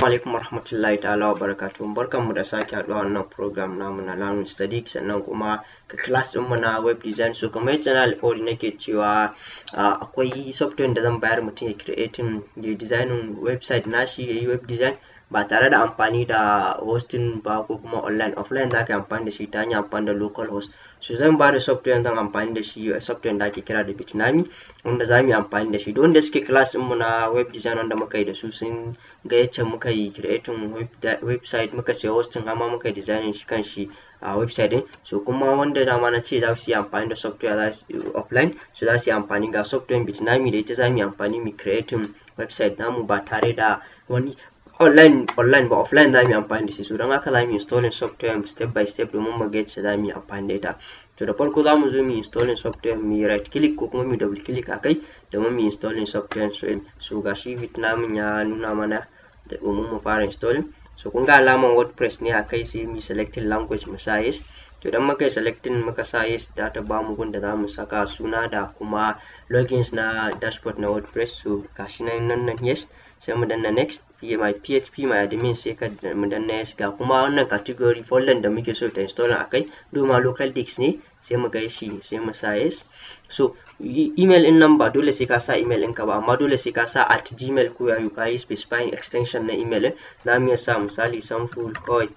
Alaikum warahmatullahi ta'ala wa barakatuhu. Barkanmu da sake haɗuwa wannan program namu na Learn with Sadiq, sannan kuma ka class ɗinmu na web design. So kamar yadda na alƙawari nake cewa akwai software da zan bayar mutum ya creating, ya designing website nashi, ya yi web design ba tare da amfani da hosting ba ko kuma online. Offline za ka yi amfani da shi ta hanyar amfani da local host. So zan ba da software zan amfani da shi, software da ake kira da Bitnami, wanda za mu yi amfani da shi. Don wanda suke class ɗinmu na web design wanda muka yi da su, sun ga yacce muka yi creating website, muka siya hosting, har ma muka yi designing shi kan shi a website din. So kuma wanda dama na ce za su yi amfani da software za su offline, so za su yi amfani ga software Bitnami, da ita za mu yi amfani mu creating website namu ba tare da wani online ba, offline za mu yi amfani da shi. So don haka za mu installing software step by step domin mu ga yacce za mu yi amfani da ita. To da farko za mu zo mu installing software, mu yi right click ko kuma mu double click a kai domin mu installing software. So gashi Bitnami ya nuna mana da domin mu fara installing. So kun ga alaman WordPress ne a kai, sai mu selecting language, mu sa yes. To idan muka yi selecting, muka sa yes, za ta ba mu gun da za mu saka suna da kuma logins na dashboard na WordPress. So gashi nan nan yes, sai mu danna next. My PHP my admin, sai ka mu danna yes. Ga kuma wannan category, folder da muke so ta install a kai, doma local disk ne, sai mu kai shi, sai mu sa yes. So email din nan ba dole sai ka sa email ɗinka ba, amma dole sai ka sa @gmail ko Yahoo, ka yi specifying extension na email ɗin. Za mu iya sa misali sample kawai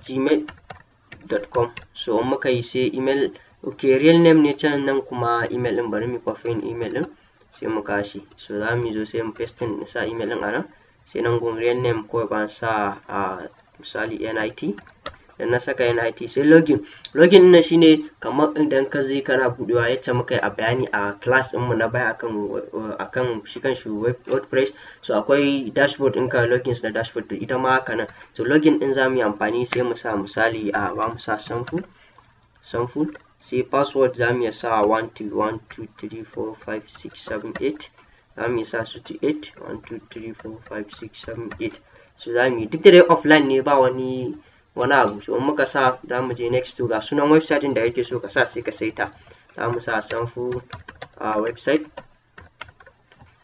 @gmail.com. So in muka yi, sai email, okay, real name ne can, nan kuma email ɗin. Bari mu copy email ɗin, sai mu kashi. So za mu zo sai mu pasting, sa email ɗin a nan. Sai nan gun real name kawai ban sa a misali NIT. Idan na saka NIT, sai login. Login ɗin shine kamar idan ka je kana buɗewa, yacce muka yi a bayani a class ɗinmu na baya akan shi kan shi WordPress. So akwai dashboard ɗinka, logins na dashboard, to ita ma haka nan. So login ɗin za mu yi amfani, sai mu sa misali a ba mu sa sample sample. Sai password za mu iya sa 1 2 1 2 3 4 5 6 7 8. Za mu iya sa su to 8, 1 2 3 4 5 6 7 8. So za mu yi, duk da dai offline ne, ba wani abu. So in muka sa, za mu je next. To ga sunan website ɗin da kake so ka sa, sai ka saita. Za mu sa sample a website.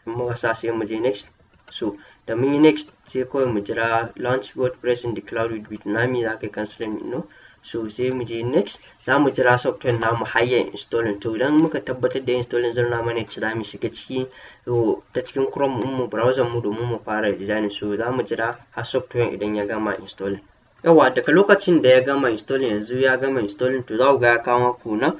In muka sa, sai mu je next. So da mun yi next, sai kawai mu jira launch WordPress in the cloud with Bitnami. Za ka yi canceling, no. So sai mu je next. Za mu jira software namu har ya installing. To idan muka tabbatar da installing, zai nuna mana yacce za mu shiga ciki ta cikin Chrome mu, browser mu, domin mu fara designing. So za mu jira har software idan ya gama installing. Yawa, daga lokacin da ya gama installing, yanzu ya gama installing, to za ku ga ya kawo maku nan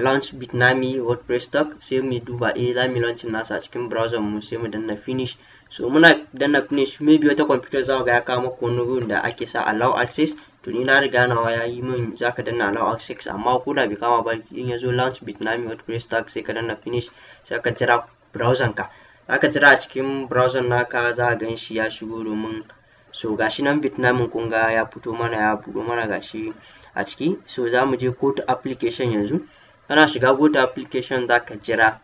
launch Bitnami WordPress stack. Sai mu duba, eh, za mu launching nasa a cikin browser mu, sai mu danna finish. So muna danna finish, maybe wata computer za ku ga ya kawo maku wani wurin da ake sa allow access. To ni na riga nawa ya yi min, za ka danna allow access, amma ko da bai kama ba, in ya zo launch Bitnami WordPress stack, sai ka danna finish. Sai ka jira browser ka, za ka jira a cikin browser naka, za a gan shi ya shigo domin. So gashi nan Bitnami, kun ga ya fito mana, ya buɗo mana, gashi a ciki. So za mu je go to application. Yanzu kana shiga go to application, za ka jira.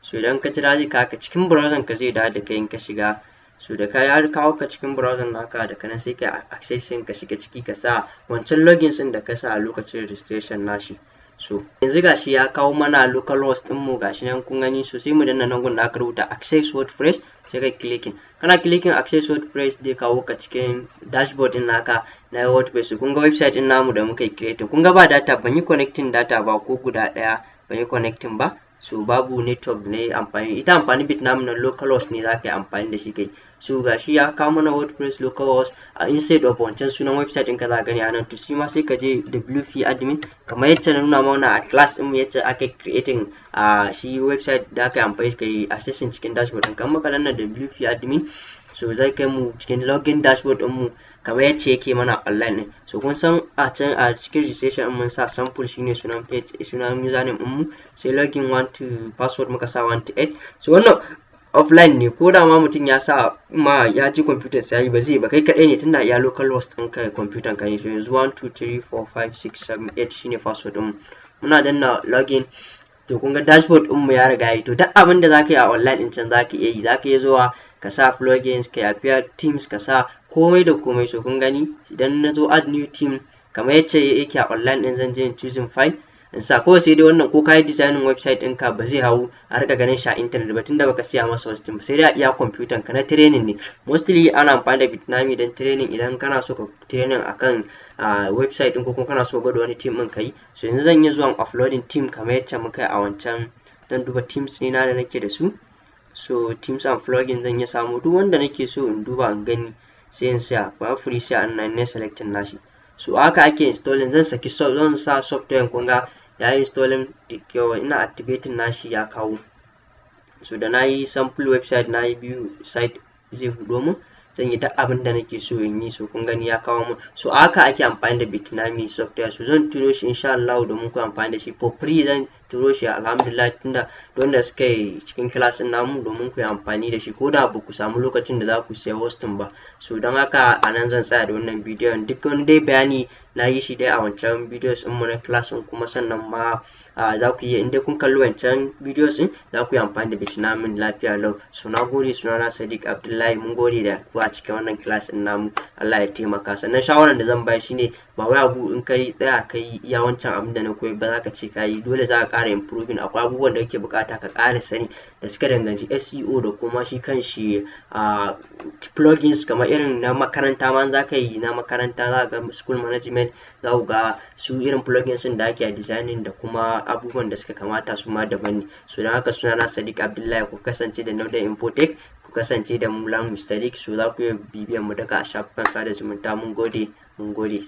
So idan ka jira, zai kawo ka cikin browser ka, zai dawo da kai in ka shiga. So da ka ya kawo ka cikin browser naka, daga nan sai ka accessing, ka shiga ciki, ka sa wancan login ɗin da ka sa a lokacin registration nashi. So yanzu gashi ya kawo mana local host din mu, gashi nan kun gani. So sai mu danna nan gun da aka rubuta access WordPress, sai ka clicking. Kana clicking access WordPress, zai kawo ka cikin dashboard din naka na WordPress. Kun ga website din namu da muka yi creating. Kun ga ba data, ban yi connecting data ba, ko guda daya ban yi connecting ba. So babu network ne amfani ita. Amfani Bitnami na local host ne za ka yi amfani da shi kai. So gashi ya kawo mana WordPress local host a instead of wancan sunan website ɗinka, za ka gani a nan. To shi ma sai ka je WP admin, kamar yacce na nuna mana a class ɗin yacce aka creating a shi website da aka yi amfani, ka yi accessing cikin dashboard ɗin. Kamar muka danna WP admin, so zai kai mu cikin login dashboard ɗin mu, kamar yacce yake mana online ɗin. So kun san a can a cikin registration mun sa sample, shine sunan page, sunan username ɗin mu, sai login 1 to password muka sa 1 to 8. So wannan offline ne, ko da ma mutum ya sa ma ya ji computer sai ba zai ba, kai kaɗai ne, tunda iya local host ɗin kai computer ka ne. So yanzu 1 2 3 4 5 6 7 8 shine password ɗin. Muna danna login, to kun ga dashboard ɗin mu ya riga yi. To duk abin da zaka yi a online ɗin can zaka iya yi, zaka iya zuwa ka sa plugins, ka appear themes, ka sa komai da komai. So kun gani, idan na zo add new theme, kamar yacce yake a online ɗin, zan je in choosing file. In sa kawai, sai dai wannan ko kayi designing website ɗinka ba zai hau a rika ganin shi a internet ba, tunda baka siya masa hosting ba, sai dai a iya kwamfutan ka. Na training ne mostly ana amfani da Bitnami don training, idan kana so ka training akan website ɗin ko kuma kana so gwada wani theme ɗin ka yi. So yanzu zan yi zuwan uploading theme kamar yacce muka yi a wancan. Zan duba themes ɗina da nake da su. So themes and plugin, zan iya samu duk wanda nake so in duba in gani, sai in sa ba free, sai an nan ne selecting nashi. So haka ake installing. Zan saki, zan sa software, kun ga ya yi installing. Yawa, ina activating nashi ya kawo. So da na yi sample website, na yi biyu site, zai buɗo mun, zan yi duk abin da nake so in yi. So kun gani ya kawo mun. So haka ake amfani da Bitnami software. So zan turo shi insha Allah domin ku amfani da shi for free. Zan turo shi, alhamdulillah, tunda wanda suka yi cikin class din namu, domin ku yi amfani da shi ko da ba ku samu lokacin da za ku siya hosting ba. So don haka a nan zan tsaya da wannan bidiyon. Duk wani dai bayani na yi shi dai a wancan videos mu na class din, kuma sannan ma za ku iya, inda kun kalli wancan videos din, za ku yi amfani da Bitnami lafiya lau. So na gode. Sunana Sadiq Abdullahi. Mun gode da ku a cikin wannan class din namu. Allah ya taimaka. Sannan shawaran da zan bayar shine, ba wai abu in kai tsaya kai iya wancan abin da na koyi ba za ka ce ka yi, dole za ka ƙara improving. Akwai abubuwan da kake bukata ka ƙara sani da suka danganci SEO da kuma shi kan shi plugins, kamar irin na makaranta ma za ka yi na makaranta, za ga school management, za ku ga su irin plugins da ake designing da kuma abubuwan da suka kamata su ma daban ne. So don haka, sunana Sadiq Abdullahi. Ku kasance da Naudan Infotech, ku kasance da mu Lamu Sadiq. So za ku iya bibiyan mu daga a shafukan sada zumunta. Mun gode, mun gode.